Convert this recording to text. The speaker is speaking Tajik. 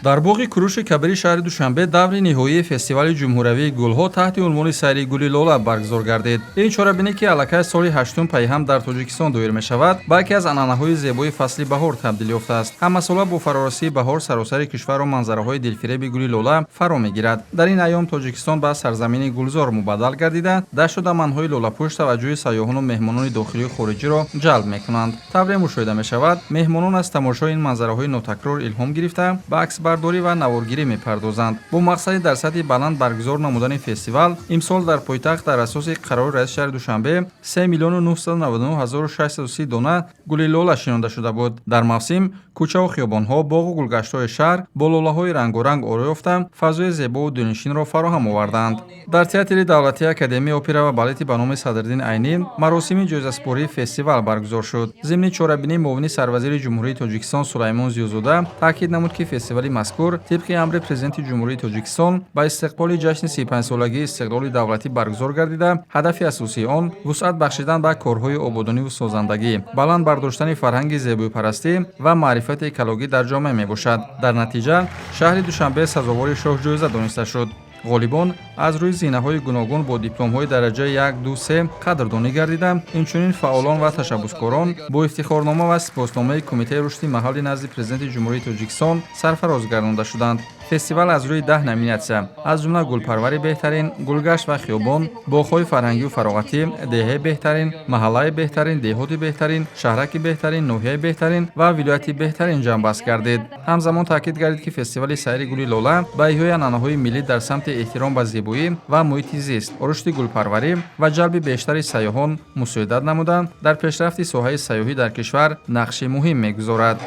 Дар боғи Куруши Кабири шаҳри Душанбе даври ниҳоии фестивали ҷумҳуриявии гулҳо таҳти унвони «Сайри гули лола» баргузор гардид. Ин чорабинӣ, ки аллакай соли ҳаштум пайҳам дар Тоҷикистон доир мешавад, ба яке аз анъанаҳои зебои фасли баҳор табдил ёфтааст. Ҳамасола бо фарорасии баҳор саросари кишварро манзараҳои дилфиреби гули лола фаро мегирад. Дар ин айём Тоҷикистон ба сарзамини гулзор мубаддал гардида, дашту даманҳои лолапӯш таваҷҷӯҳи сайёҳону меҳмонони дохилию хориҷиро ҷалб мекунанд. Тавре мушоҳида мешавад, меҳмонон аз тамошои ин манзараҳои нотакрор илҳом гирифта, ба аксбардорӣ ва наворгирӣ мепардозанд. Бо мақсади дар сатҳи баланд баргузор намудани фестивал, имсол дар пойтахт дар асоси қарори раиси шаҳри Душанбе 3 миллиону 999 630 дона гули лола шинонда шуда буд. Дар мавсим кӯчаву хиёбонҳо, боғу гулгаштҳои шаҳр бо лолаҳои рангоранг оро ёфта, фазои зебову дилнишинро фароҳам оварданд. Дар Театри давлатии академияи опера ва балети ба номи Садриддин Айнӣ маросими ҷоизаспории фестивал баргузор шуд. Зимни чорабинӣ муовини сарвазири Ҷумҳурии Тоҷикистон Сулаймон Зиёзода таъкид намуд, ки фестивали мазкур тибқи амри Президенти Ҷумҳурии Тоҷикистон ба истиқболи ҷашни 35-солагии истиқлоли давлатӣ баргузор гардида, ҳадафи асосии он вусъат бахшидан ба корҳои ободониву созандагӣ, баланд бардоштани фарҳанги зебоипарастӣ ва маърифати экологӣ дар ҷомеа мебошад. Дар натиҷа шаҳри Душанбе сазовори шоҳҷоиза дониста шуд. Ғолибон аз рӯи зинаҳои гуногун бо дипломҳои дараҷаи як, ду, се қадрдонӣ гардида, инчунин фаъолон ва ташаббускорон бо ифтихорнома ва сипосномаи Кумитаи рушди маҳалли назди Президенти Ҷумҳурии Тоҷикистон сарфароз гардонда шуданд. Фестивал аз рӯи 10 номинатсия, аз ҷумла гулпарвари беҳтарин, гулгашт ва хиёбон, боғҳои фарҳангию фароғатӣ, деҳаи беҳтарин, маҳаллаи беҳтарин, деҳоти беҳтарин, шаҳраки беҳтарин, ноҳияи беҳтарин ва вилояти беҳтарин ҷамъбаст гардид. Ҳамзамон таъкид гардид, ки фестивали «Сайри гули лола» ба эҳёи анъанаҳои миллӣ дар самти эҳтиром ба зебоӣ ва муҳити зист, рушди гулпарварӣ ва ҷалби бештари сайёҳон мусоидат намуда, дар пешрафти соҳаи сайёҳӣ дар кишвар нақши муҳим мегузорад.